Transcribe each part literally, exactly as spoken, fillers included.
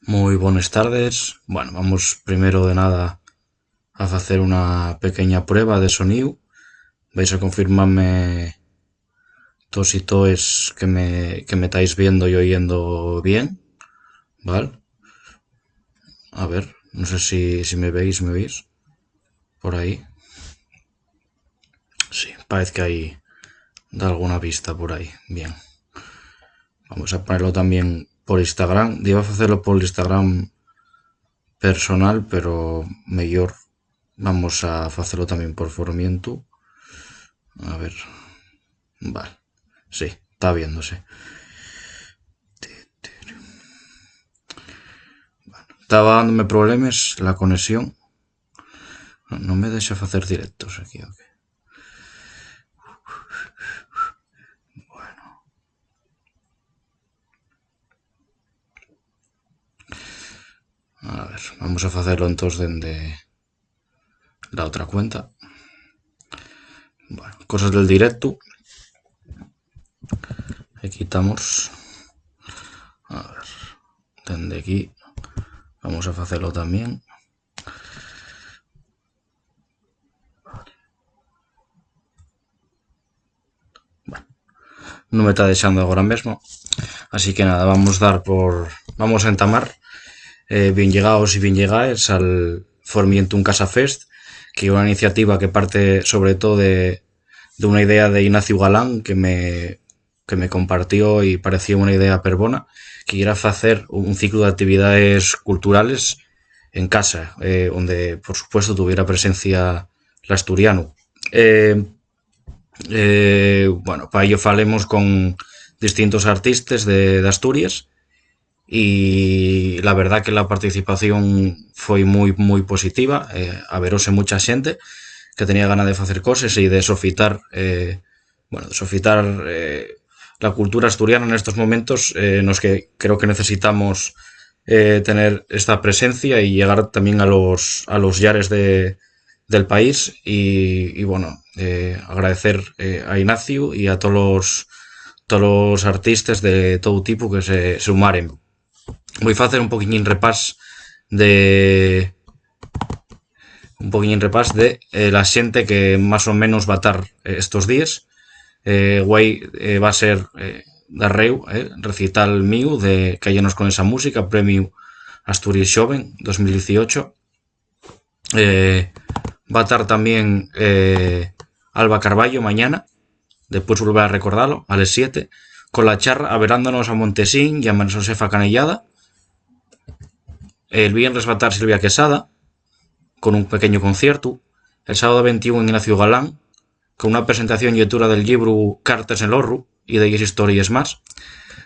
Mui bones tardes. Bueno, vamos primero de nada a facer una pequeña prueba de soníu. Vais a confirmame tos y toes que me, que me tais viendo y oyendo bien, ¿val? A ver, no sé si, si me veis, me veis por ahí. Sí, parece que hai dalguna vista por ahí. Bien. Vamos a ponerlo también por Instagram. Iba a facelo por Instagram personal, pero mellor vamos a facelo también por Formientu. A ver. Vale. Sí, está viéndose. Bueno, taba dándome problemes la conexión. No, no me dexa facer directos aquí, ok. Bueno. A ver, vamos a facelo entós dende la otra cuenta. Bueno, cosas del directu. Aquí estamos. A ver, dende aquí vamos a facelo también. Bueno, no me está dexando agora mesmo. Así que nada, vamos dar por, vamos a entamar. Eh, bien llegaos y bien llegaes al Formientu en Casa Fest, que es una iniciativa que parte sobre todo de, de una idea de Ignacio Galán que me, que me compartió y pareció una idea perbona, que era facer un ciclo de actividades culturales en casa, eh, donde, por supuesto, tuviera presencia l'asturianu. Eh, eh, bueno, para ello falemos con distintos artistas de, de Asturias y la verdad que la participación foi mui, mui positiva. Eh, averóse mucha xente que tenía gana de facer coses y de sofitar, eh, bueno, de sofitar, eh, la cultura asturiana en estos momentos, eh, nos que creo que necesitamos, eh, tener esta presencia y llegar también a los, a los llares de, del país y, y, bueno, eh, agradecer, eh, a Ignacio y a todos los, todos los artistas de todo tipo que se sumaren. Voy a hacer un poquillín repás de un poquillín repás de, eh, la xente que más o menos va a tar, eh, estos días. Eh, güei, eh, va a ser, eh, darréu, eh, recital míu de Cállanos con esa música, Premio Asturias Xoven dos mil dieciocho. Eh, va a tar también, eh, Alba Carballo mañana, después volver a recordarlo, a las siete, con la charra Averándonos a Montesín y a María Josefa Canellada. El viernes va a tar Silvia Quesada con un pequeño concierto. El sábado veintiún, Ignacio Galán, con una presentación y lectura del libro Cartas en l'Orru y de ellas historias más.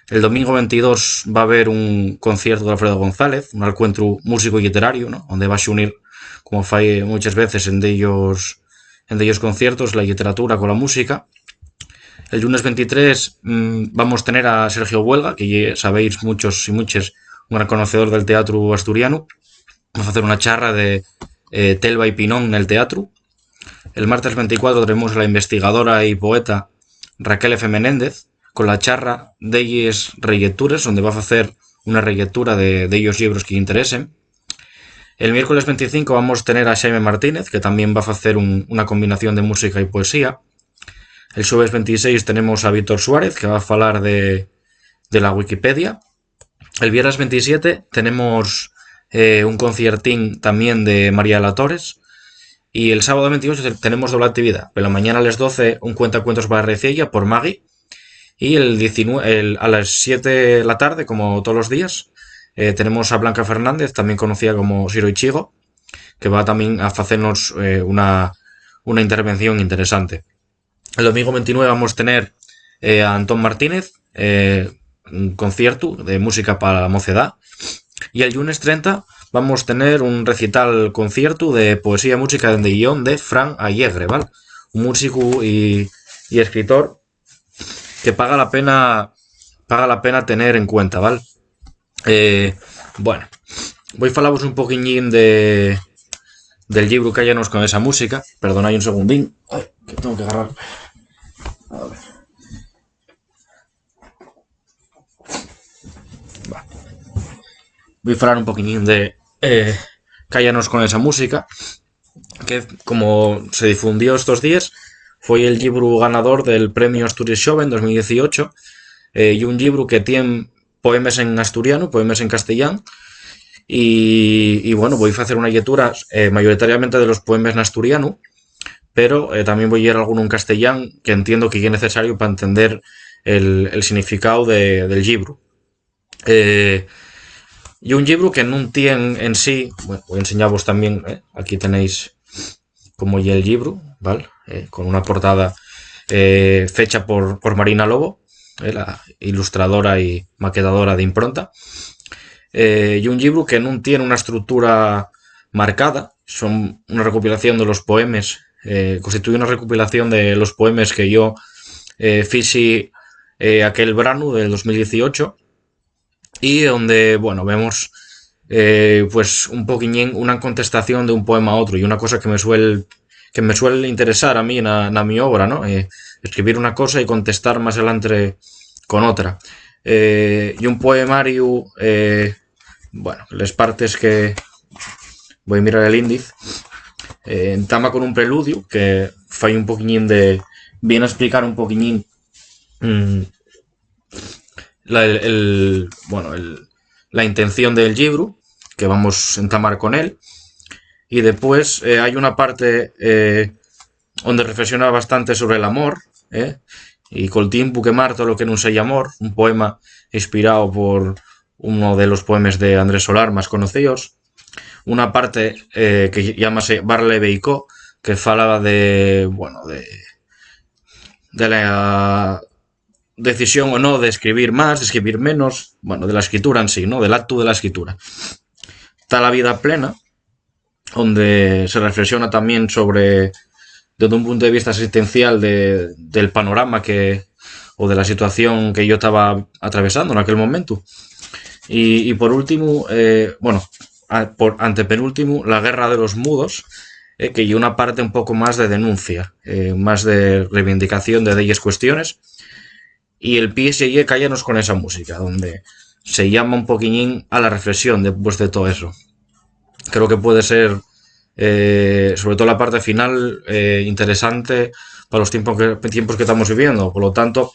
El domingo veintidós va a haber un concierto de Alfredo González, un encuentro músico y literario, ¿no? Donde va a unir, como fai muchas veces en ellos, en ellos conciertos, la literatura con la música. El lunes veintitrés, mm, vamos a tener a Sergio Huelga, que ye, sabéis muchos y muchas, un gran conocedor del teatro asturiano. Va a hacer una charra de, eh, Telva y Pinón en el teatro. El martes veinticuatro tenemos a la investigadora y poeta Raquel F. Menéndez con la charra Delles Relectures, donde va a hacer una relectura de, de ellos libros que interesen. El miércoles veinticinco vamos a tener a Xaime Martínez, que también va a hacer un, una combinación de música y poesía. El xueves veintiséis tenemos a Víctor Suárez, que va a falar de, de la Wikipedia. El viernes veintisiete tenemos, eh, un conciertín también de María Latores. Y el sábado veintiocho te-, tenemos doble actividad. Por la mañana a las doce, un cuentacuentos para Reciella por Maggie. Y el diecinueve, el, a las siete de la tarde, como todos los días, eh, tenemos a Blanca Fernández, también conocida como Siro Ichigo, que va también a hacernos, eh, una, una intervención interesante. El domingo veintinueve vamos a tener, eh, a Antón Martínez, eh, un concierto de música para la mocedad. Y el lunes treinta vamos a tener un recital concierto de poesía y música de guión de Fran Allegre, ¿vale? Un músico y, y escritor que paga la pena, paga la pena tener en cuenta, ¿vale? Eh, bueno, voy a falaros un poquillín de, del libro Cállanos con esa música. Perdonad un segundín. Ay, que tengo que agarrar. A ver. Va. Voi falar un poquiñín de eh, Cállanos con esa música, que, como se difundió estos días, foi el llibru ganador del Premio Asturias Xoven dos mil dieciocho. Eh, y un llibru que tien poemes en asturianu, poemes en castellán, y, y, bueno, voi facer una llectura eh, mayoritariamente de los poemes en asturianu, pero eh, también voi lleer alguno en castellán, que entiendo que ye necesario pa entender el, el significao de, del llibru. Eh, y un llibru que nun tien en sí, bueno, voi enseñavos también, eh, aquí tenéis como ye el llibru, ¿vale? Eh, con una portada eh, fecha por, por Marina Lobo, eh, la ilustradora y maquetadora de Impronta. Eh, y un llibru que nun tien una estructura marcada, son una recopilación de los poemes, eh, constituye una recopilación de los poemes que yo eh, fixi eh, aquel branu del dos mil dieciocho, y donde, bueno, vemos eh, pues un poquiñín una contestación de un poema a otro, y una cosa que me suel, que me suel interesar a mí na, na mi obra, ¿no? Eh, escribir una cosa y contestar más adelante con otra. Eh, y un poemariu, eh, bueno, les partes que voi mirar el índice, eh, entama con un preludio que fai un poquiñín de, viene a explicar un poquiñín mm, la, el, el, bueno, el, la intención del llibru, que vamos a entamar con él. Y después eh, hai una parte eh, donde reflexiona bastante sobre el amor, eh, y col tiempu quemar todo lo que nun seya amor, un poema inspirado por uno de los poemes de Andrés Solar más conocidos. Una parte eh, que llámase Barle Beicó, que falaba de, bueno, de, de la decisión o no de escribir más, de escribir menos, bueno, de la escritura en sí, ¿no? Del acto de la escritura. Está La vida plena, donde se reflexiona también sobre, desde un punto de vista existencial de, del panorama que, o de la situación que yo estaba atravesando en aquel momento. Y, y por último, eh, bueno, a, por antepenúltimo, La guerra de los mudos, eh, que ye una parte un poco más de denuncia, eh, más de reivindicación de delles cuestiones. Y el pie se ye Cállanos con esa música, donde se llama un poquiñín a la reflexión después de todo eso. Creo que puede ser, eh, sobre todo la parte final, eh, interesante para los tiempos que, tiempos que estamos viviendo. Por lo tanto,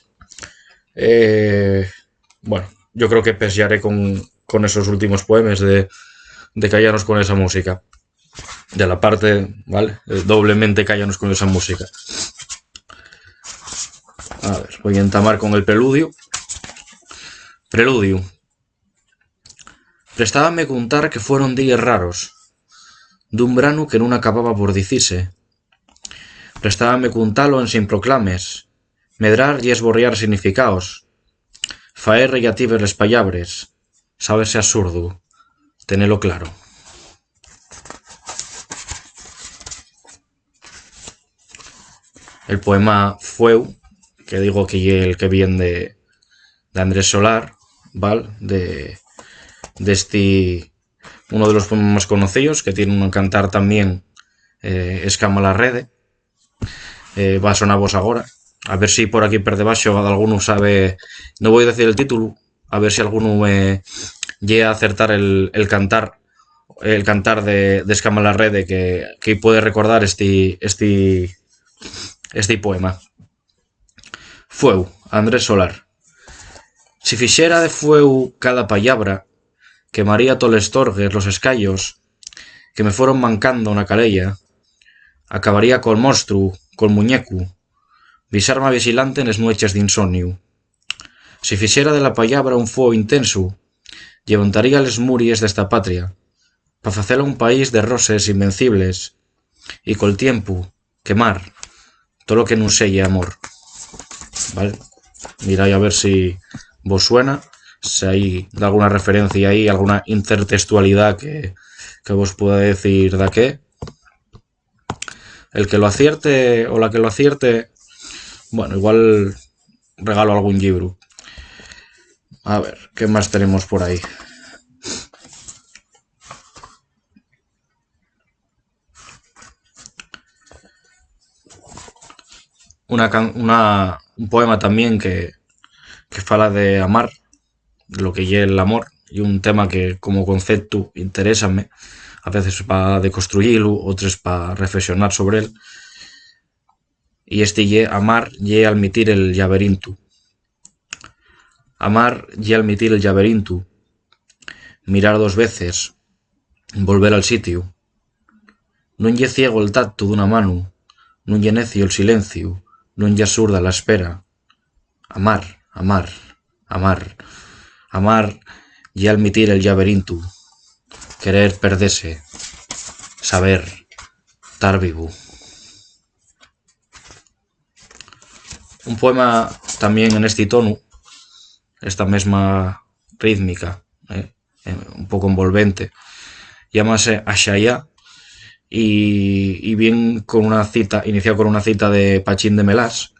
eh, bueno, yo creo que pesiaré con, con esos últimos poemas de, de Cállanos con esa música. De la parte, ¿vale? Eh, doblemente Cállanos con esa música. A ver, voi entamar con el preludio. Preludio. Prestábame contar que fueron díes raros, d'un branu que nun acababa por dicise. Prestábame contalo ensin proclames, medrar y esborriar significaos, faer rellativas les pallabres, sábese absurdu, tenelo claro. El poema Fueu, que digo que ye el que vien de, de Andrés Solar, ¿val? De, d'esti, uno de los poemas más conocíos, que tien un cantar tamién, eh, Escama la rede. Eh, va sonavos agora. A ver si por aquí per debaxo alguno sabe, no voi decir el títulu, a ver si alguno me lle acertar el, el cantar, el cantar de, de Escama la rede, que, que puede recordar esti, esti, esti poema. Fueu, Andrés Solar. Si fixera de fueu cada pallabra, quemaría toles torgues, los escayos que me fueron mancando na caleya, acabaría col monstru, col muñecu, bisarma vigilante nes nueches d'insoniu. Si fixera de la pallabra un fueu intensu, llevantaría les muries d'esta patria, pa facela un país de roses invencibles, y col tiempu, quemar tolo que nun seye amor. ¿Vale? Mirai a ver si vos suena, si hai dalguna referencia ahí, alguna intertextualidá que, que vos pueda decir daqué. El que lo acierte o la que lo acierte, bueno, igual regalo algún llibru. A ver, ¿qué más tenemos por ahí? Una can-, una, un poema tamién que, que fala de amar, de lo que ye l'amor, ye un tema que como conceptu interésame, a veces pa deconstruyilu, otres pa reflexionar sobre él. Y este ye: amar ye almitir el llaberintu. Amar ye almitir el llaberintu, mirar dos veces, volver al sitiu. Nun ye ciegu el tactu d'una mano, nun ye neciu el silenciu, nun ye absurda la espera. Amar, amar, amar. Amar ye almitir el llaberintu, querer perdese, saber tar vivu. Un poema tamién en esti tonu, esta mesma rítmica, eh, eh, un poco envolvente. Llámase Axayá y, y vien con una cita, iniciado con una cita de Pachín de Melás: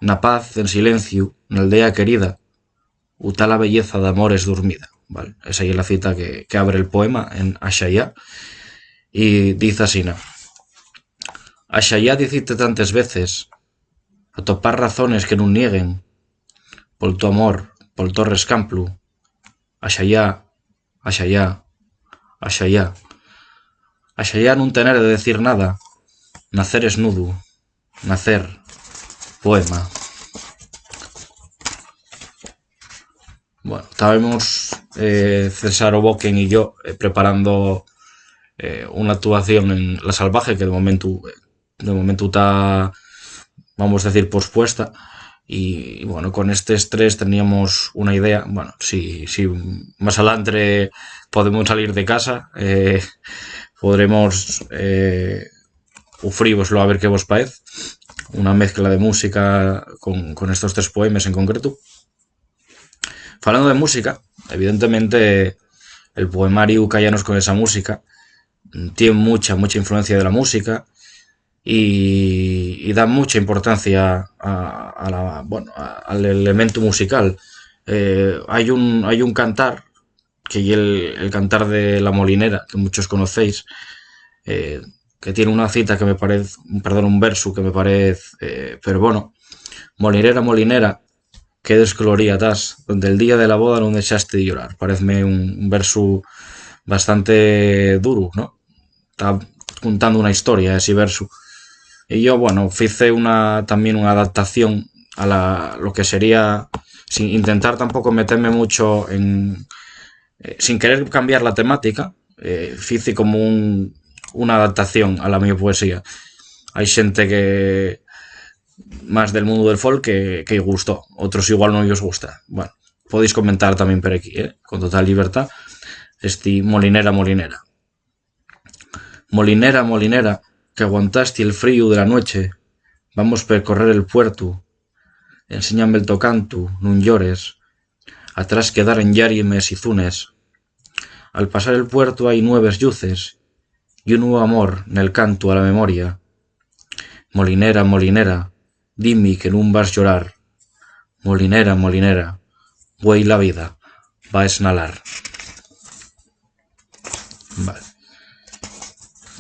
"Na paz, en silenciu, na aldea querida, u ta la belleza d'amores durmida". ¿Vale? Esa ye la cita que, que abre el poema en Axayá. Y diz asina: "Axayá dicite tantes veces, atopar razones que nun nieguen, pol to amor, pol to rescamplu, axayá, axayá, axayá. Axayá nun tener de decir nada, nacer esnudu, nacer poema". Bueno, estábamos, eh, César Oboquen y yo, eh, preparando, eh, una actuación en La Salvaje, que de momento, eh, de momento está, vamos a decir, pospuesta. Y, bueno, con estos tres teníamos una idea. Bueno, si, si más adelante podemos salir de casa, eh, podremos, eh, ufrívoslo a ver qué vos paez. Una mezcla de música con, con estos tres poemas en concreto. Falando de música, evidentemente el poemariu Cállanos con esa música, mm, tien mucha, mucha influencia de la música y, y da mucha importancia a, a la, bueno, a, al elemento musical. Eh, hai un, hai un cantar, que ye el, el cantar de La Molinera, que muchos conocéis, eh, que tien una cita que me parez, perdón, un versu que me parez, eh, pero bueno: "Molinera, molinera, qué descoloría tas, donde el día de la boda nun dexaste de llorar". Parézme un, un versu bastante duru, ¿no? Ta contando una historia, ese versu. Y yo, bueno, fice una, también una adaptación a la, lo que sería, sin intentar tampoco meterme mucho en, eh, sin querer cambiar la temática, eh, fice como un, una adaptación a la mi poesía. Hai xente que, más del mundo del folk, que, que gustó, otros igual no os gusta. Bueno, podéis comentar también por aquí, ¿eh? Con total libertad. Esti: "Molinera, molinera. Molinera, molinera, qu'aguantasti el fríu de la nueche, vamos percorrer el puertu, enséñame el to cantu, nun llores, atrás quedaren llárimes y zunes. Al pasar el puertu hai nueves lluces y un nuevu amor nel cantu a la memoria. Molinera, molinera, dime que nun vas llorar. Molinera, molinera, güei la vida va esnalar". Vale.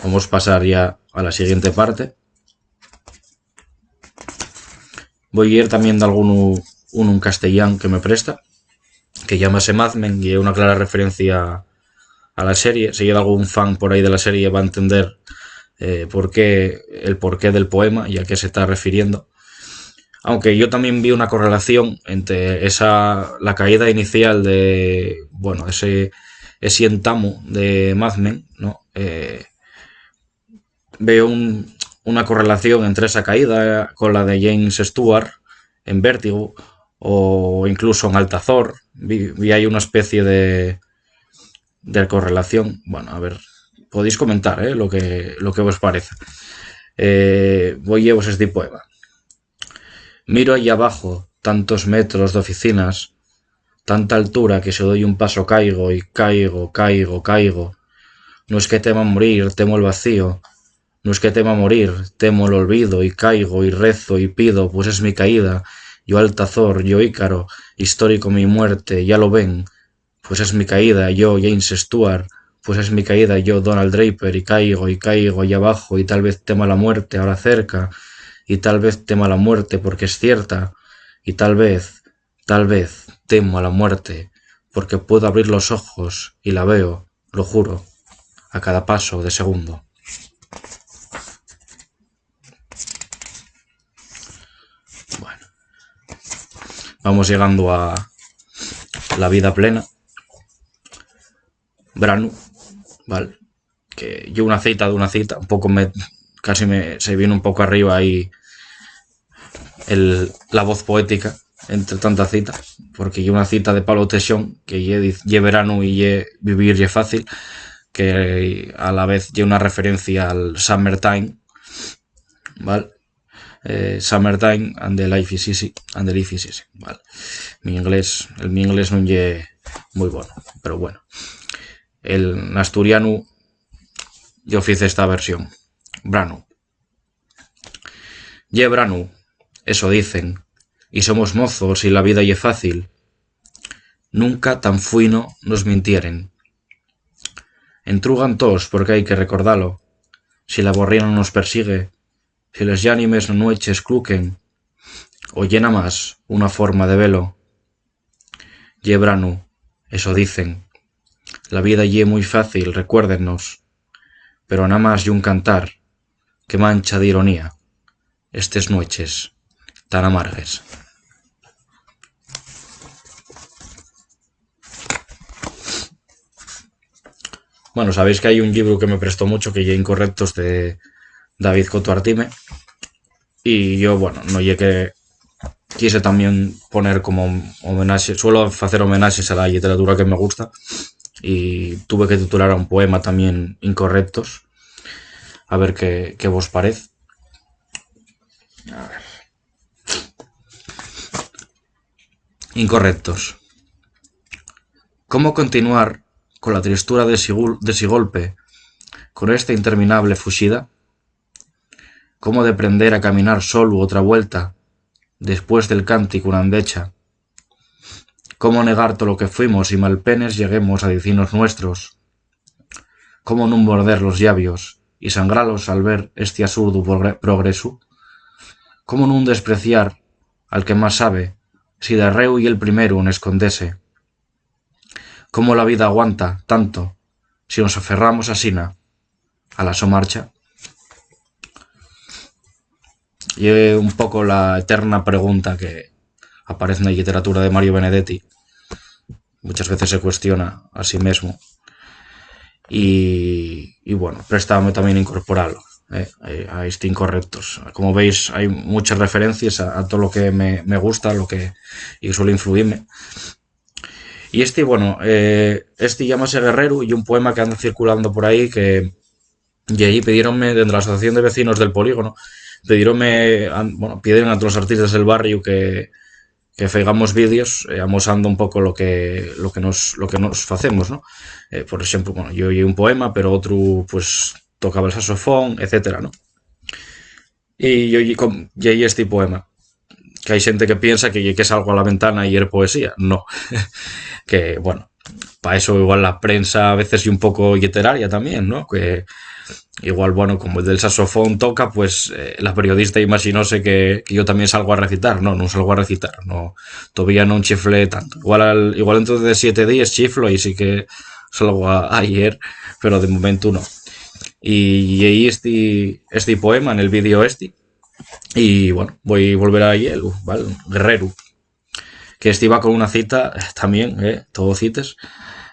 Vamos pasar ya a la siguiente parte. Voi lleer tamién d'algún, unu en castellán que me presta, que llámase Mad Men, y ye una clara referencia a la serie. Si ye algún fan por ahí de la serie, va a entender, eh, por qué, el porqué del poema y a qué se ta refiriendo. Aunque yo tamién vi una correlación ente esa, la caída inicial de, bueno, ese, ese entamu de Mad Men, ¿no? Eh, veo un, una correlación entre esa caída con la de James Stewart en Vértigo o incluso en Altazor. Vi, vi ahí una especie de, de correlación. Bueno, a ver, podéis comentar, ¿eh? Lo que, lo que vos parece. Eh, voi llevos esti poema. Miro allá abajo, tantos metros d'oficinas, tanta altura que si doi un paso caigo y caigo, caigo, caigo. Nun es que tema morir, temo el vacío. Nun es que tema morir, temo l'olvido y caigo y rezo y pido, pues es mi caída. Yo Altazor, yo Ícaro, histórico mi muerte, ya lo ven. Pues es mi caída, yo James Stewart, pues es mi caída, yo Donald Draper, y caigo, y caigo, y abajo, y tal vez tema la muerte ahora cerca, y tal vez tema la muerte porque es cierta, y tal vez, tal vez temo a la muerte porque puedo abrir los ojos y la veo, lo juro, a cada paso de segundo. Bueno, vamos llegando a la vida plena. Branu, ¿vale? Que ye una cita d'una cita, un poco me, casi me, se vino un poco arriba ahí el, la voz poética entre tanta cita, porque ye una cita de Pablo Teixón, que ye, diz, ye veranu y ye vivir ye fácil, que a la vez ye una referencia al summertime, ¿vale? Eh, summertime and the life is easy, and the life is easy, ¿vale? Mi inglés, el mi inglés nun ye muy bueno, pero bueno. El, n'asturianu yo fiz esta versión. Branu. Ye branu, eso dicen, y somos mozos y la vida ye fácil. Nunca tan fuino nos mintieren. Entrugan toos porque hai que recordalo. Si la borrina nos persigue, si les llánimes na nueche escluquen, o ye namás una forma de velo. Ye branu, eso dicen. La vida ye mui fácil, recuérdennos. Pero namás ye un cantar que mancha d'ironía estes nueches tan amargues. Bueno, sabéis que hai un llibru que me prestó mucho, que ye Incorrectos, de David Coto Artime, y yo, bueno, no ye que quise también poner como homenaxe, suelo facer homenaxes a la lliteratura que me gusta, y tuve que titular a un poema también Incorrectos, a ver qué, qué vos parez. A ver. Incorrectos. ¿Cómo continuar con la tristura de si gul-, de si golpe, con esta interminable fuxida? ¿Cómo deprender a caminar solu otra vuelta, después del cántico una andecha? ¿Cómo negar tolo que fuimos y malpenes lleguemos a dicinos nuestros? ¿Cómo nun morder los llabios y sangralos al ver esti asurdu progre-, progresu? ¿Cómo nun despreciar al que más sabe, si darréu ye el primeru n'escondese? ¿Cómo la vida aguanta tanto si nos aferramos asina a la so marcha? Ye un poco la eterna pregunta que aparece na lliteratura de Mario Benedetti. Muchas veces se cuestiona a sí mesmo. Y, y bueno, préstame también incorporalo, eh, eh, a este Incorrectos. Como veis, hai muchas referencies a, a todo lo que me, me gusta, lo que, y suele influirme. Y este, bueno, eh, este llámase Guerreru, y un poema que anda circulando por ahí que, y allí pidiéronme, dende la Asociación de Vecinos del Polígono, pidiéronme, an-, bueno, piden a todos los artistas del barrio que, que faigamos vídeos, eh, amosando un poco lo que, lo que nos, lo que nos facemos, ¿no? Eh, por exemplo, bueno, yo lleí un poema, pero otru, pues, tocaba el saxofón, etcétera, ¿no? Y yo lle-, com-, lleí este poema, que hai xente que piensa que, que salgo a la ventana y yer poesía. No. Que, bueno, pa eso igual la prensa a veces ye un poco lliteraria también, ¿no? Que igual, bueno, como el del saxofón toca, pues, eh, la periodista imaginóse que, que yo también salgo a recitar. No, nun salgo a recitar, no, todavía nun chiflé tanto. Igual al, igual dentro de siete díes chiflo y sí que salgo a, a yer, pero de momento no. Y lleí este, este poema en el vídeo este, y, bueno, voi volver a lleelu, ¿vale? Guerreru, que esti va con una cita, eh, también, eh, todo cites,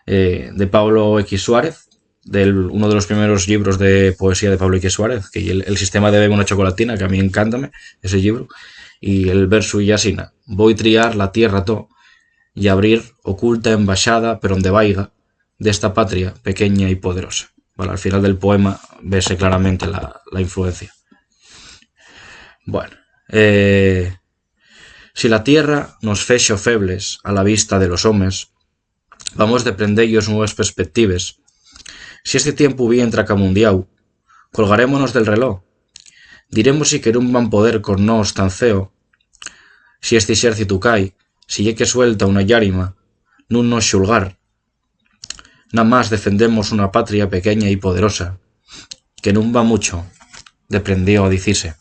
eh, de Pablo X Suárez, del, uno de los primeros libros de poesía de Pablo X Suárez, que ye el, El sistema de Bebe una chocolatina, que a mí encántame ese libro, y el versu ye asina: "Voi triar la tierra to y abrir oculta embaxada per onde vaiga, d'esta patria pequeña y poderosa". Bueno, al final del poema vese claramente la, la influencia. Bueno, eh, si la tierra nos fexo febles a la vista de los homes, vamos deprendeyos nuevas perspectives. Si este tiempu bien tracamundiáu, colgarémonos del reló. Diremos si que nun van poder con nós tan feo. Si este exércitu cai, si ye que suelta una llárima, nun nos xulgar. Namás defendemos una patria pequeña y poderosa, que nun va mucho, deprendió a dicise.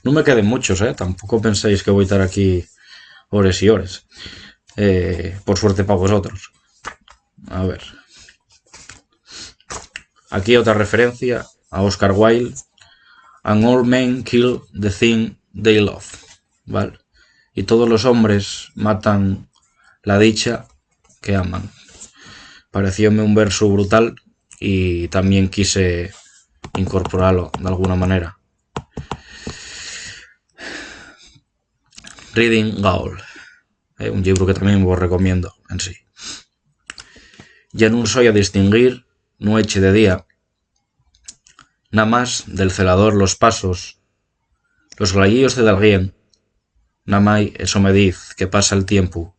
Nun me queden muchos, ¿eh? Tampoco penséis que voi tar aquí hores y hores. Eh, por suerte pa vosotros. A ver. Aquí otra referencia a Oscar Wilde. "And all men kill the thing they love", ¿vale? Y todos los hombres matan la dicha que aman. Parecióme un versu brutal y también quise incorporalo d'alguna manera. Reading Gaol, eh, un llibru que también vos recomiendo en sí. Ya nun soi a distinguir nueche de día, namás del celador los pasos, los glayíos de dalguién, namái eso me diz que pasa'l tiempu.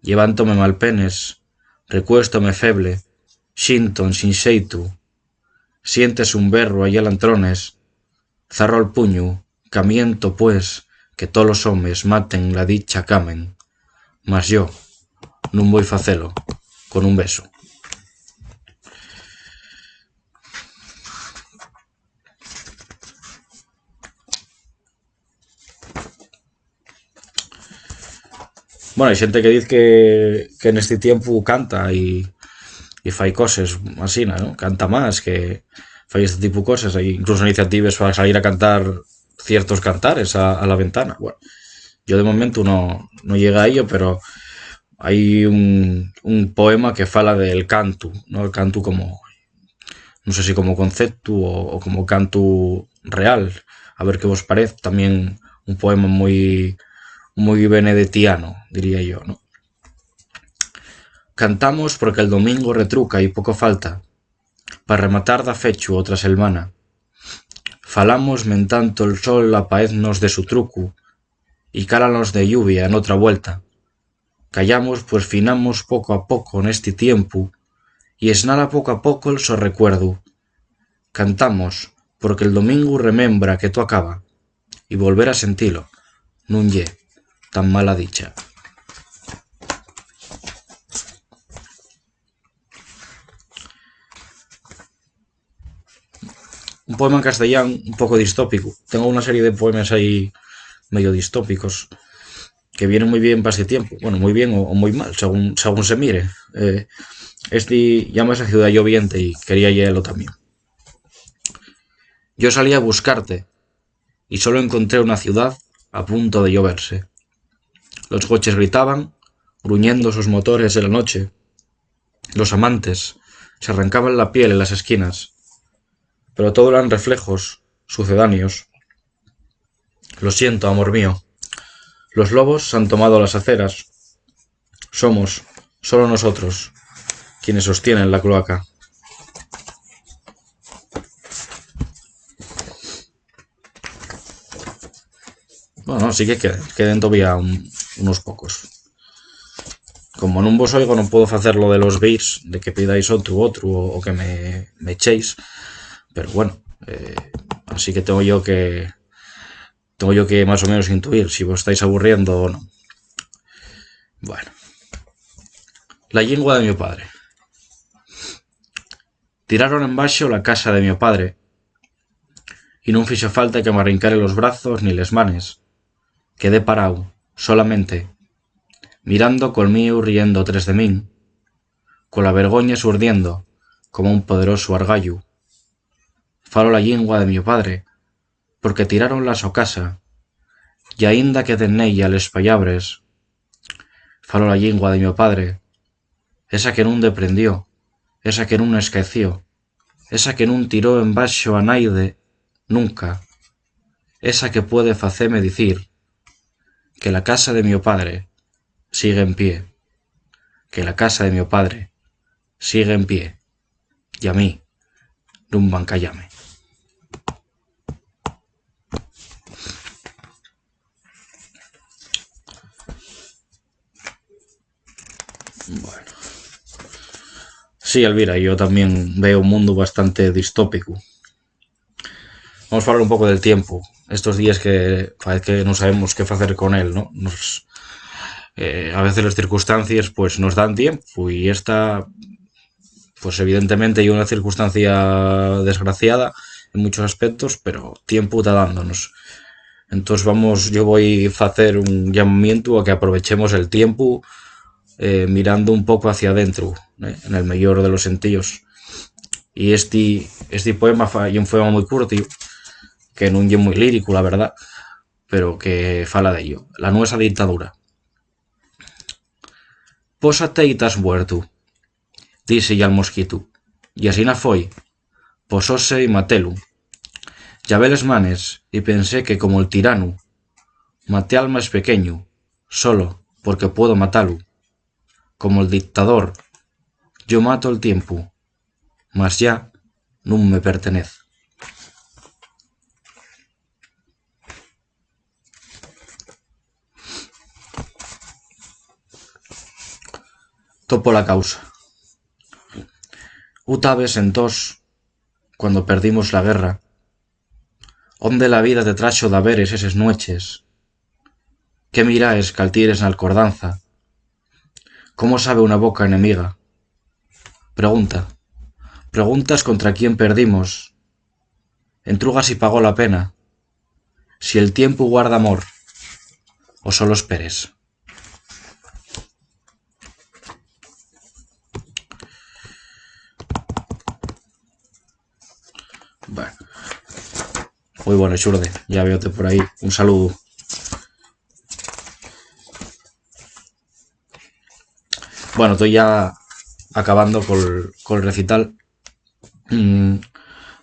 Llevántome malpenes, recuéstome feble, xinto ensin xeitu. Siéntese un berru allá lantrones, zarró'l puñu, camiento, pues, que tolos homes maten la dicha qu'amen, mas yo nun voi facelo con un besu. Bueno, hai xente que diz que, que nesti tiempu canta y, y fai coses asina, ¿no? Canta más, que fai este tipu de coses. Hai incluso iniciatives pa salir a cantar ciertos cantares a, a la ventana. Bueno, yo de momento no, no llegué a ello, pero hai un, un poema que fala del cantu, ¿no? El cantu como, no sé si como conceptu o, o como cantu real. A ver qué vos parece. También un poema muy, muy benedetiano, diría yo, ¿no? Cantamos porque el domingo retruca y poco falta pa rematar da fechu otra selmana. Falamos mentanto el sol apaeznos de su trucu y cálanos de lluvia en otra vuelta. Callamos, pues finamos poco a poco nesti tiempu, y esnala poco a poco el so recuerdu. Cantamos, porque el domingu remembra que to acaba, y volver a sentilo nun ye tan mala dicha. Un poema en castellán un poco distópico. Tengo una serie de poemas ahí medio distópicos que vienen muy bien para este tiempo. Bueno, muy bien o, o muy mal, según, según se mire. Eh, este llámase Ciudad Lloviente y quería leerlo también. Yo salí a buscarte y solo encontré una ciudad a punto de lloverse. Los coches gritaban, gruñendo sus motores de la noche. Los amantes se arrancaban la piel en las esquinas, pero todo eran reflejos sucedáneos. Lo siento, amor mío. Los lobos han tomado las aceras. Somos, solo nosotros, quienes sostienen la cloaca. Bueno, sí que queden, queden todavía un, unos pocos. Como nun vos oigo, non puedo facer lo de los beats, de que pidáis otru, otru, o, o que me, me echéis. Pero bueno, eh, así que tengo yo que, tengo yo que más o menos intuir si vos estáis aburriendo o no. Bueno. La llingua de mi padre. Tiraron embaxo la casa de mi padre, y nun fixo falta que m'arrincare los brazos ni les manes. Quedé parao, solamente, mirando col míu riendo tres de min, cola vergoña surdiendo como un poderosu argayu. Falo la llingua de mi padre, porque tiraron la so casa, y aínda queden nella les pallabres. Falo la llingua de mi padre, esa que nun deprendió, esa que nun escaeció, esa que nun tiró embaxo a naide nunca, esa que puede faceme dicir que la casa de mi padre sigue en pie, que la casa de mi padre sigue en pie, y a mí nun van callame. Bueno. Sí, Elvira, yo también veo un mundo bastante distópico. Vamos a hablar un poco del tiempo. Estos días que parece que no sabemos qué hacer con él, ¿no? Nos, eh, a veces las circunstancias, pues, nos dan tiempo y esta, pues, evidentemente, es una circunstancia desgraciada en muchos aspectos, pero tiempo está dándonos. Entós vamos, yo voi facer un llamamientu a que aprovechemos el tiempu, eh, mirando un poco hacia adentru, eh, en el meyor de los sentíos. Y esti, esti poema fa-, ye un poema mui curtiu, que nun ye mui líricu, la verdá, pero que fala d'ello. La nuesa dictadura. "Pósate y tas muertu", díselle al mosquitu. Y asina foi. Posóse y matélu. Llavé les manes y pensé que, como'l tiranu, maté al más pequeñu, solo porque puedo matalu. Como'l dictador, yo mato el tiempu, mas ya nun me pertenez. Topo la causa. Ú tabes entós, cuando perdimos la guerra, onde la vida te traxo daveres eses nueches. ¿Qué miraes caltieres n'alcordanza? ¿Cómo sabe una boca enemiga? Pregunta. Preguntas contra quién perdimos. Entruga si pagó la pena. Si el tiempu guarda amor, o solo esperes. Bueno. Muy bueno, Xurde. Ya veote por ahí. Un saludo. Bueno, estoy ya acabando col, col recital. Mm,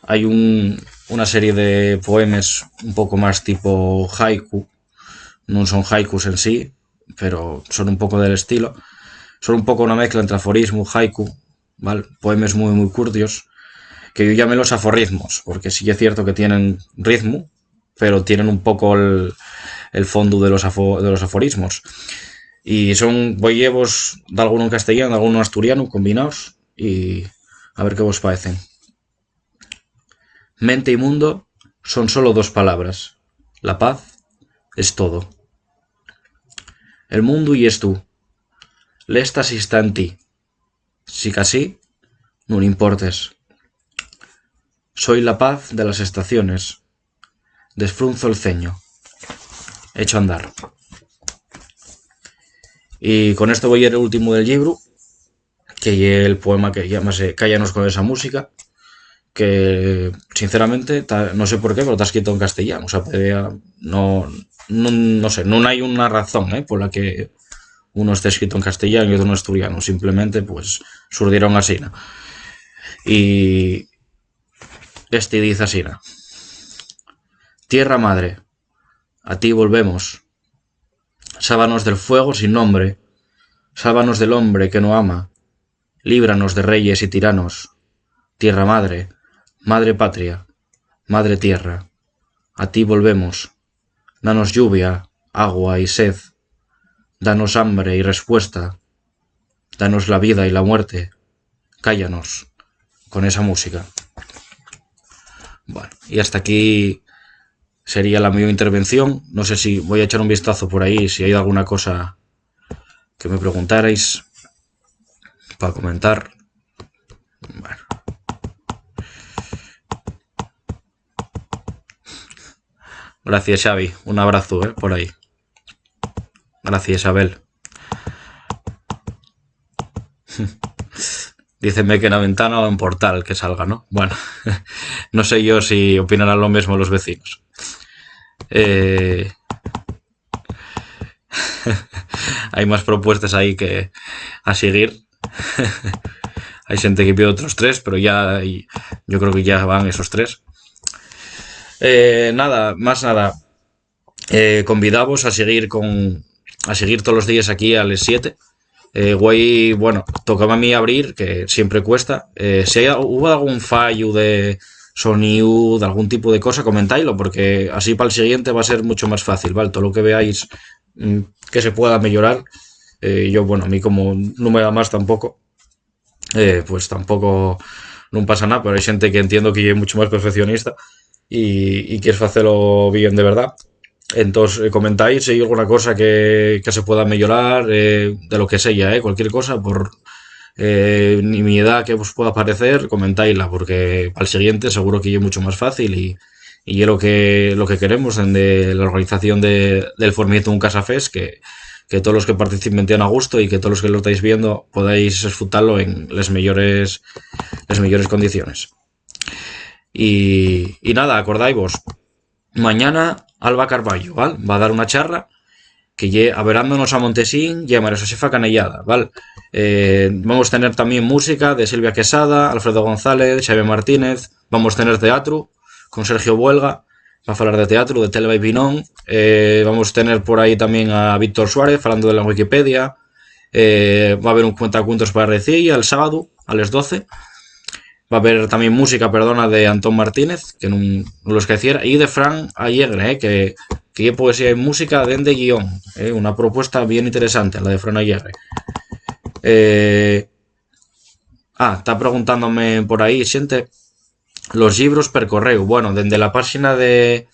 hai un, una serie de poemes un poco más tipo haiku. Non son haikus en sí, pero son un poco del estilo. Son un poco una mezcla entre aforismo, haiku, ¿vale? Poemes muy, muy curtios, que yo llamé los aforismos, porque sí es cierto que tienen ritmo, pero tienen un poco el, el fondo de los afo-, de los aforismos. Y son, voi llevos d'algunu en castellano, d'algunu en asturiano, combinaos, y a ver qué vos parecen. Mente y mundo son solo dos palabras. La paz es todo. El mundu yes tu. L'éstasis ta en ti. Sicasí, nun importes. Soi la paz de las estaciones. Desfrunzo el ceño. Echo a andar. Y con esto voi lleer el último del llibru, que ye el poema que llámase Cállanos con esa música, que, sinceramente, ta, no sé por qué, pero ta escrito en castellano. O sea, podía, no, no, no sé, nun hai una razón, eh, pola que uno esté escrito en castellano y otro en asturiano. Simplemente, pues, surdieron asina. Y este dice asina: "Tierra madre, a ti volvemos. Sábanos del fuego sin nombre. Sábanos del hombre que no ama. Líbranos de reyes y tiranos. Tierra madre, madre patria, madre tierra, a ti volvemos. Danos lluvia, agua y sed. Danos hambre y respuesta. Danos la vida y la muerte. Cállanos con esa música". Bueno, y hasta aquí sería la mi intervención. No sé si voy a echar un vistazo por ahí, si hay alguna cosa que me preguntarais para comentar. Bueno. Gracias, Xavi. Un abrazo, eh, por ahí. Gracias, Abel. Díceme que na ventana o en portal que salga, ¿no? Bueno, no sé yo si opinarán lo mismo los vecinos. Eh, Hai más propuestes ahí que a seguir. Hai xente que pide otros tres, pero ya hai, yo creo que ya van esos tres. Eh, nada, más nada. Eh, convidavos a seguir con, a seguir tolos díes aquí a les siete. Eh, güei, bueno, tocaba a mí abrir, que siempre cuesta. Eh, si hai, hubo algún fallu de soníu, d'algún tipu de cosa, comentáilo, porque así pal siguiente va a ser mucho más fácil, ¿vale? Todo lo que veáis, mm, que se pueda meyorar, eh, yo, bueno, a mí como nun me da más tampoco, eh, pues tampoco nun pasa nada, pero hai xente que entiendo que ye mucho más perfeccionista y, y quiere facelo bien de verdad. Entós, eh, comentáis si hai alguna cosa que, que se pueda meyorar, eh, de lo que seya, eh, cualquier cosa, por, eh, nimiedá que vos pueda parecer, comentáisla, porque pal siguiente seguro que ye mucho más fácil y, Y es lo que, lo que queremos dende la organización de, del Formitu Un Casa Fest, que, que todos los que participen tengan a gusto y que todos los que lo estáis viendo podáis esfrutalo en les meyores, les meyores condiciones. Y, y nada, acordaivos, mañana Alba Carballo, ¿val? Va a dar una charra que ye Averándonos a Montesín y a María Josefa Canellada, ¿val? Eh, vamos a tener también música de Silvia Quesada, Alfredo González, Xavier Martínez, vamos a tener teatro con Sergio Buelga, va a hablar de teatro, de Telva y Pinón, eh, vamos a tener por ahí también a Víctor Suárez hablando de la Wikipedia, eh, va a haber un cuentacuentos para Recilla el sábado a las doce. Va a haber también música, perdona, de Antón Martínez, que no, no lo esqueciera, y de Fran Alegre, eh, que, que ye poesía y música dende guión, eh, una propuesta bien interesante, la de Fran Alegre. Eh, ah, está preguntándome por ahí, siente los libros per correo. Bueno, desde la página de,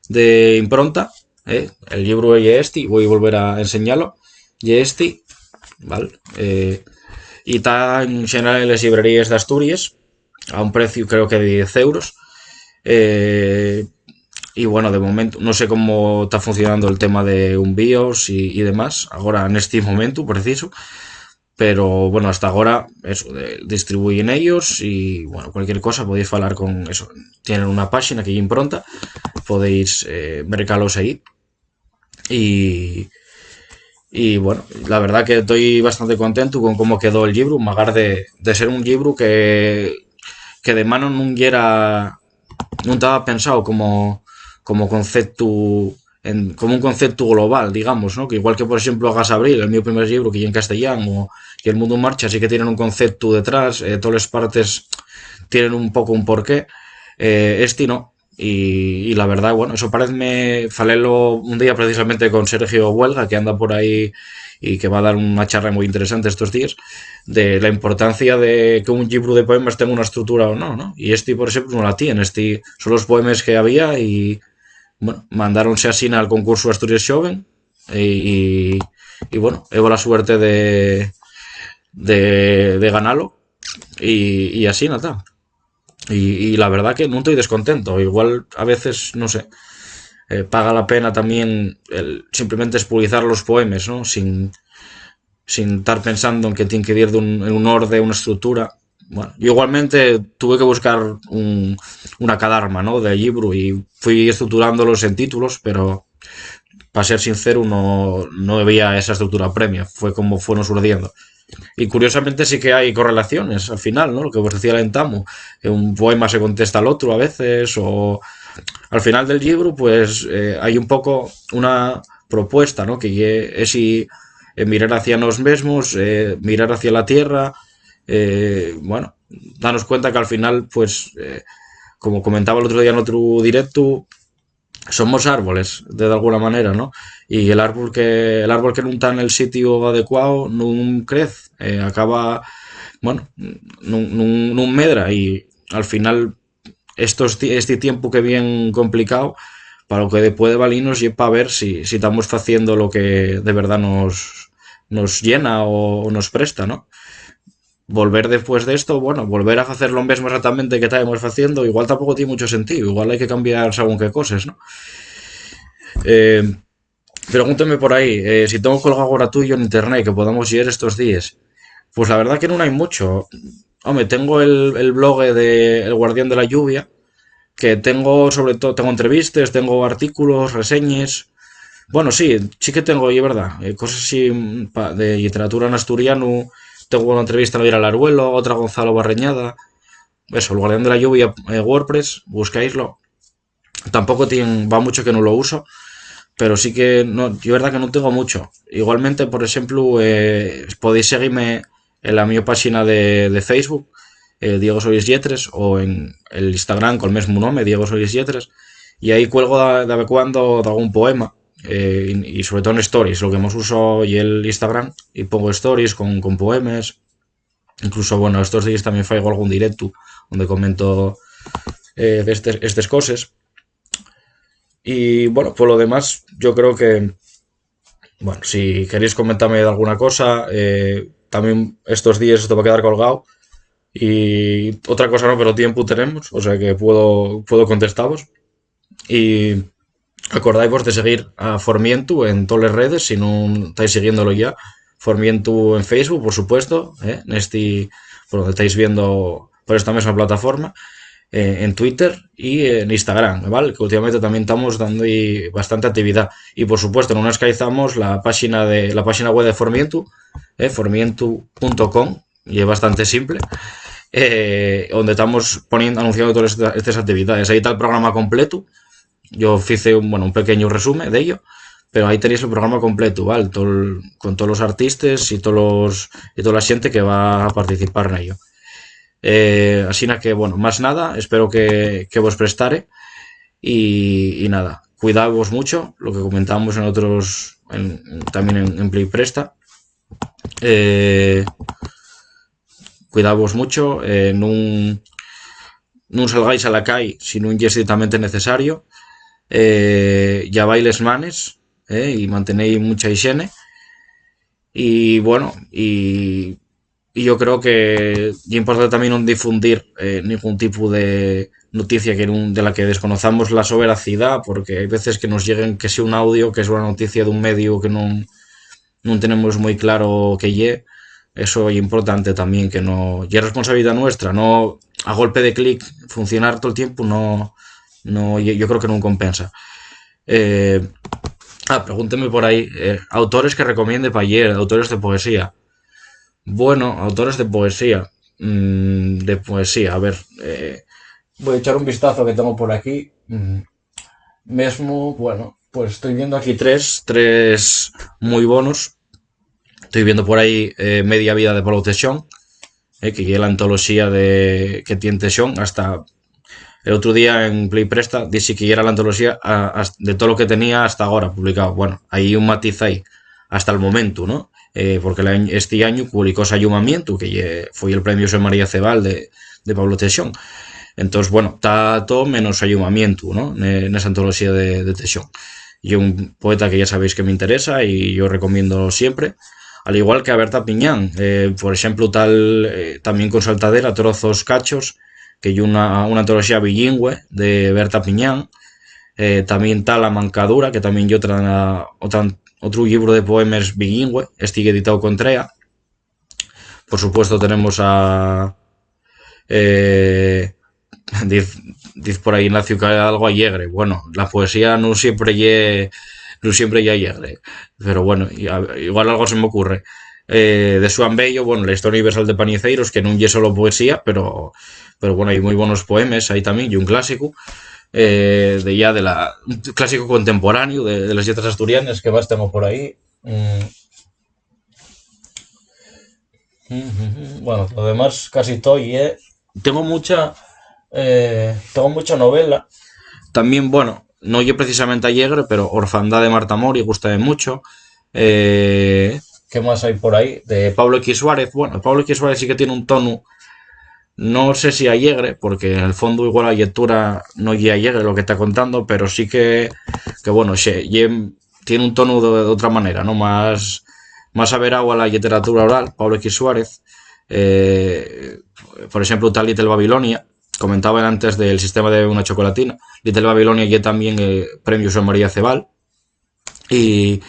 de Impronta, eh, el libro es este, voy a volver a enseñarlo, y este, ¿vale? Eh, y está en general en las librerías de Asturias, a un precio creo que de diez euros. Eh, y bueno, de momento no sé cómo está funcionando el tema de envíos y, y demás, ahora en este momento preciso. Pero bueno, hasta ahora eso, de, distribuyen ellos y bueno, cualquier cosa podéis hablar con eso. Tienen una página que ya impronta, podéis eh, mercalos ahí. Y, y bueno, la verdad que estoy bastante contento con cómo quedó el libro, magar de, de ser un libro que, que de mano no era, no estaba pensado como, como concepto en, como un concepto global, digamos, ¿no? Que igual que, por ejemplo, Hagas Abril, el mío primer libro, que ya en castellano, o, y El Mundo en Marcha, sí que tienen un concepto detrás, eh, todas las partes tienen un poco un porqué, eh, este no. Y, y la verdad, bueno, eso parece, falelo un día precisamente con Sergio Buelga, que anda por ahí y que va a dar una charla muy interesante estos días, de la importancia de que un libro de poemas tenga una estructura o no, ¿no? Y este, por ejemplo, no la tiene. Este son los poemas que había y, bueno, mandáronse asina al concurso Asturias Xoven y, y, y, bueno, hubo la suerte de, de, de ganalo y, y asina está. Y, y la verdad que no estoy descontento. Igual a veces, no sé, eh, paga la pena también el simplemente espolizar los poemas, ¿no? Sin, sin estar pensando en que tienen que ir de un, en un orden, una estructura. Bueno, yo igualmente tuve que buscar un, una cadarma, ¿no? De libro y fui estructurándolos en títulos, pero para ser sincero no, no había esa estructura previa, fue como fueron surgiendo. Y curiosamente sí que hay correlaciones al final, ¿no? Lo que vos decía al entamu, que un poema se contesta al otro a veces, o al final del libro, pues eh, hay un poco una propuesta, ¿no? Que es si eh, mirar hacia nos mesmos, eh, mirar hacia la tierra, eh, bueno, danos cuenta que al final, pues, eh, como comentaba el otro día en otro directo, somos árboles, de alguna manera, ¿no? Y el árbol que, el árbol que no está en el sitio adecuado no crece, eh, acaba, bueno, no, no, no medra y al final estos, este tiempo que bien complicado, para lo que puede valernos y para ver si, si estamos haciendo lo que de verdad nos, nos llena o, o nos presta, ¿no? Volver después de esto, bueno, volver a hacer lo mismo exactamente que estábamos haciendo, igual tampoco tiene mucho sentido, igual hay que cambiar según qué cosas, ¿no? Eh, pregúnteme por ahí, eh, si tengo colgado ahora tuyo en internet que podamos leer estos días. Pues la verdad que no hay mucho. Hombre, tengo el, el blog de El Guardián de la Lluvia, que tengo sobre todo, tengo entrevistas, tengo artículos, reseñas. Bueno, sí, sí que tengo, y es verdad, eh, cosas así mm, pa- de literatura en asturiano. Tengo una entrevista a Elvira Laruelo, otra a Gonzalo Barreñada. Eso, El Guardián de la Lluvia, eh, WordPress, buscáislo. Tampoco tiene, va mucho que no lo uso, pero sí que no, yo verdad que no tengo mucho. Igualmente, por ejemplo, eh, podéis seguirme en la mi página de, de Facebook, eh, Diego Solís Yetres, o en el Instagram con el mismo nombre, Diego Solís Yetres, y ahí cuelgo de, de vez en cuando de algún poema, eh, y, y sobre todo en stories, lo que más uso y el Instagram, y pongo stories con, con poemas. Incluso, bueno, estos días también faigo algún directo donde comento eh, de estes, estes coses. Y bueno, por lo demás, yo creo que, bueno, si queréis comentarme de alguna cosa, eh, también estos días esto va a quedar colgado. Y otra cosa no, pero tiempo tenemos, o sea que puedo, puedo contestaros. Y acordaivos de seguir a Formientu en toles redes, si nun estáis siguiéndolo ya. Formientu en Facebook, por supuesto, ¿eh? Nesti, por donde estáis viendo, por esta mesma plataforma, eh, en Twitter y en Instagram, ¿vale? Que últimamente también estamos dando bastante actividad. Y, por supuesto, no nos caizamos la página de, la página web de Formientu, ¿eh? Formientu punto com, y es bastante simple, eh, donde estamos poniendo, anunciando todas estas, estas actividades. Ahí está el programa completo. Yo hice un, bueno, un pequeño resumen de ello, pero ahí tenéis el programa completo, ¿vale? Tol, con todos los artistas y todos los, y toda la gente que va a participar en ello. Eh, así que, bueno, más nada, espero que, que vos prestare y, y nada, cuidaos mucho, lo que comentábamos en otros, en, también en, en Play Presta. Eh, cuidaos mucho, eh, nun, nun salgáis a la cai si nun ye estrictamente necesario. Eh, llavai les manes, eh, y mantenéis mucha higiene. Y bueno, y, y yo creo que ye importante también no difundir, eh, ningún tipo de noticia que nun, de la que desconozamos la so veracidá, porque hay veces que nos lleguen que sea un audio, que es una noticia de un medio que nun, nun tenemos muy claro qué ye. Eso ye importante también, que no, ye responsabilidad nuestra, no a golpe de clic funcionar todo el tiempo, no, no, yo, yo creo que nun compensa. Eh, ah, pregúnteme por ahí, eh, autores que recomiende pa lleer, autores de poesía. Bueno, autores de poesía. Mm, de poesía, a ver, eh, voy a echar un vistazo que tengo por aquí. Mm, mesmo, bueno, pues estoy viendo aquí tres, tres muy bonos. Estoy viendo por ahí, eh, Media Vida de Pablo Texón, eh, que ye la antoloxía de, que tien Texón. Hasta el otro día en Play Presta dice que ya era la antoloxía a, a, de todo lo que tenía hasta ahora publicado. Bueno, hay un matiz ahí, hasta el momento, ¿no? Eh, porque la, este año publicó Sayumamiento, que ye, fue el premio José María Cebal de, de Pablo Texón. Entonces, bueno, está todo menos Sayumamiento, ¿no? En esa antoloxía de, de Texón. Y un poeta que ya sabéis que me interesa y yo recomiendo siempre, al igual que a Berta Piñán. Eh, por exemplu, tal, eh, tamién con Saltadera, Trozos, Cachos, que ye una, una antoloxía bilingüe de Berta Piñán. Eh, tamién ta La Mancadura, que tamién ye otra, otra, otru llibru de poemes bilingüe, esti ye editao con Trea. Por supuesto, tenemos a, eh, diz, diz por ahí Ignacio que algo allegre. Bueno, la poesía nun siempre ye, nun siempre ye allegre, pero bueno, igual algo se me ocurre. Eh, de Xuan Bello, bueno, la historia universal de Pañeceiros, que nun ye solo poesía, pero, pero bueno, hay muy buenos poemes ahí también, y un clásico, eh, de ya de la, un clásico contemporáneo de, de las letras asturianas, que más tengo por ahí. Mm. Bueno, lo demás casi todo, y, eh, tengo mucha, eh, tengo mucha novela. También, bueno, no ye precisamente allegre, pero Orfandad de Marta Mori gusta de mucho. Eh, ¿qué más hay por ahí? De Pablo X Suárez. Bueno, Pablo X Suárez sí que tiene un tono, no sé si allegre, porque en el fondo igual la lectura no ye allegre lo que está contando, pero sí que, que bueno, se, ye tiene un tono de, de otra manera, ¿no? Más, más averao a la literatura oral, Pablo X Suárez. Eh, por exemplu, ta Little Babilonia, comentaba antes del sistema de una chocolatina. Little Babilonia ye tamién, eh, premio José María Cebal. Y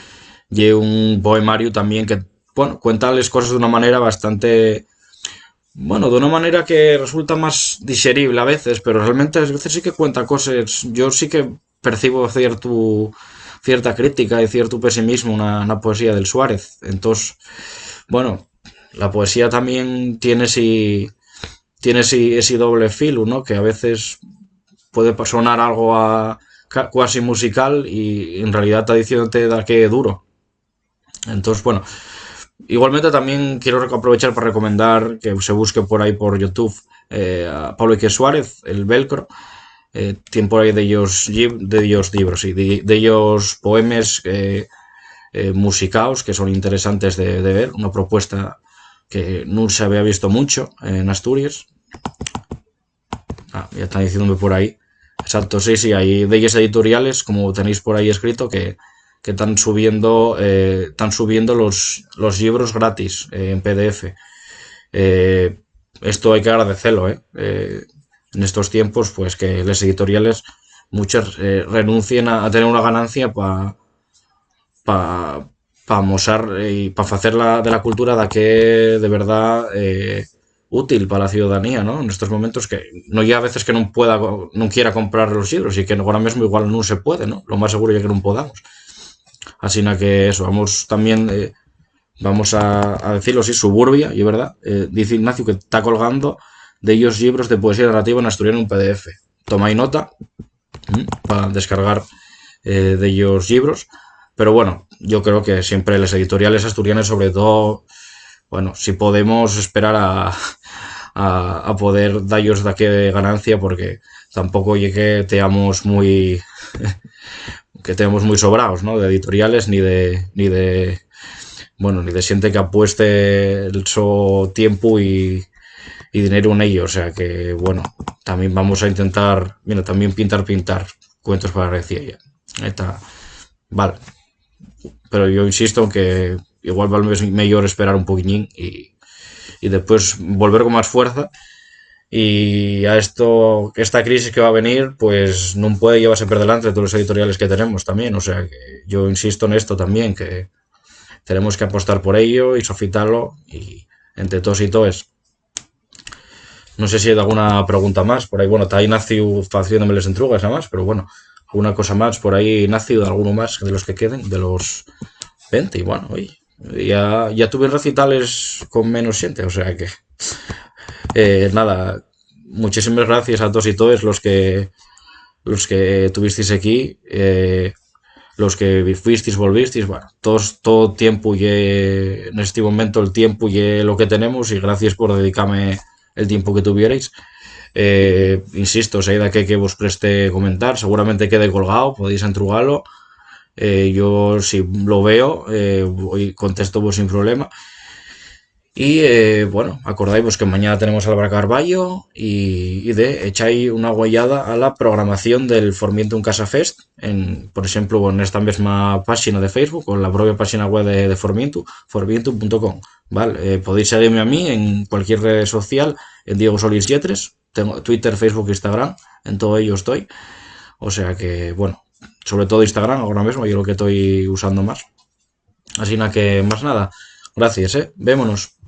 ye un poemariu tamién que, bueno, cuenta les coses d'una manera bastante, bueno, d'una manera que resulta más dixerible a veces, pero realmente a veces sí que cuenta coses. Yo sí que percibo ciertu, cierta crítica y ciertu pesimismu na, na poesía del Suárez. Entós, bueno, la poesía tamién tiene esi, tiene esi, esi doble filu, ¿no? Que a veces puede pa-, sonar algo a, ca-, cuasi musical y en realidá ta diciéndote da que duro. Entós, bueno, igualmente tamién quiero rec-, aprovechar pa recomendar que se busque por ahí por YouTube, eh, a Pablo Ique Suárez, El Velcro. Eh, tien por ahí dellos llib-, dellos llibros, sí, de, dellos poemes, eh, eh, musicaos que son interesantes de, de ver, una propuesta que nun se había visto mucho en Asturias. Ah, ya está diciéndome por ahí. Exacto, sí, sí, hay delles editoriales, como tenéis por ahí escrito, que, que tán subiendo, eh, tán subiendo los, los llibros gratis, eh, en P D F. Eh, esto hay que agradecelo, eh. Eh, en estos tiempos, pues, que les editoriales muchos eh, renuncien a, a tener una ganancia pa, pa, pa amosar eh, y pa facer la, de la cultura daqué de verdad eh, útil pa la ciudadanía, ¿no? En estos momentos que no ya a veces que no pueda, no quiera comprar los libros y que ahora mismo igual no se puede, ¿no? Lo más seguro es que no podamos. Así que eso, vamos también, eh, vamos a, a decirlo así, Suburbia, y es verdad, eh, dice Ignacio que está colgando de ellos libros de poesía narrativa en asturiano en un P D F. Tomáis nota para descargar eh, de ellos libros. Pero bueno, yo creo que siempre las editoriales asturianas, sobre todo, bueno, si podemos esperar a, a, a poder dallos daqué ganancia, porque tampoco llegue teamos muy que teamos muy sobrados, ¿no? De editoriales ni de ni de bueno, ni de xente que apueste el so tiempo y, y dinero en ello. O sea que, bueno, también vamos a intentar, mira, también pintar, pintar cuentos para Reciella. Está, vale. Pero yo insisto en que igual vale mejor esperar un poquillín y, y después volver con más fuerza. Y a esto, esta crisis que va a venir, pues no puede llevarse por delante de todos los editoriales que tenemos también. O sea, que yo insisto en esto también, que tenemos que apostar por ello y sofitarlo y entre todos y todos. No sé si hay alguna pregunta más por ahí. Bueno, está Ignacio haciéndome las entrugas, además, pero bueno, alguna cosa más por ahí, Ignacio, de alguno más de los que queden, de los veinte, y bueno, oye, ya, ya tuve recitales con menos gente, o sea que eh, nada, muchísimas gracias a todos y todos los que los que tuvisteis aquí, eh, los que fuisteis, volvisteis, bueno, todos, todo tiempo ye, en este momento el tiempo ye lo que tenemos y gracias por dedicarme el tiempo que tuvierais. Eh, insisto, si hay de que, que vos preste comentar, seguramente quede colgado, podéis entrugarlo. Eh, yo si lo veo, eh, contesto vos sin problema. Y eh, bueno, acordaivos que mañana tenemos a Álvaro Carballo y, y de echai una güeyada a la programación del Formientu en Casa Fest, en, por exemplu, en esta mesma páxina de Facebook o en la propia páxina web de, de Formientu, formientu punto com. ¿Vale? Eh, podéis seguirme a mí en cualquier red social, en Diego Solís Yetres, tengo Twitter, Facebook, Instagram, en todo ello estoy. O sea que, bueno, sobre todo Instagram ahora mismo, yo lo que estoy usando más. Así que más nada, gracias, ¿eh? Vémonos.